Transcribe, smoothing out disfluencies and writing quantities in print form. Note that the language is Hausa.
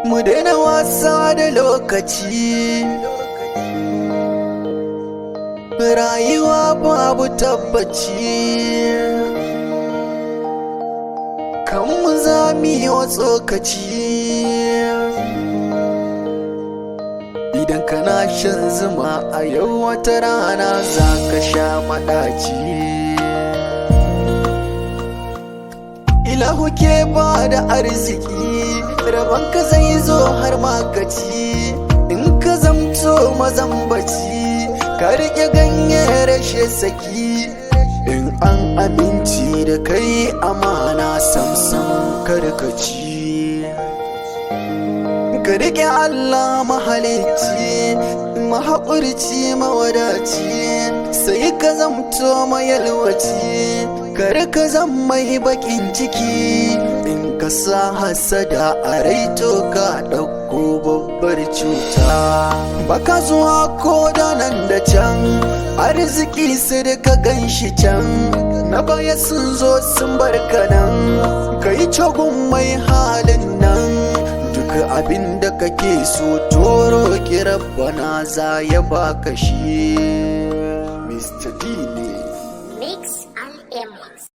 Mu daina wasa da lokaci. Rayuwa babu tabbaci. Kan mu zami wa tsokaci. Idan kana shan zuma a yau, wata rana za ka sha maɗaci. Ilahu ke ba da arziki, rabon ka zai zo har makaci. In ka zamto mazambaci, ka riƙe ganye rashe saki. In an aminci da kai amana, samsam karkaci. Ka riƙe Allah mahalicci, mahaƙurci, mawadaci, sai ka zamto mayalwaci. Kar ka zam mai baƙin ciki. In ka sa hasada a raito, ka ɗauko babbar cuta. Baka zuwa ko da nan da can, arziki sai da ka gan shi can. Na baya sun zo sun barka nan, ka yi cogun mai halin nan. Duk abin da kake so toro ki, Rabbana za ya baka shi. Mr. D ne. Mix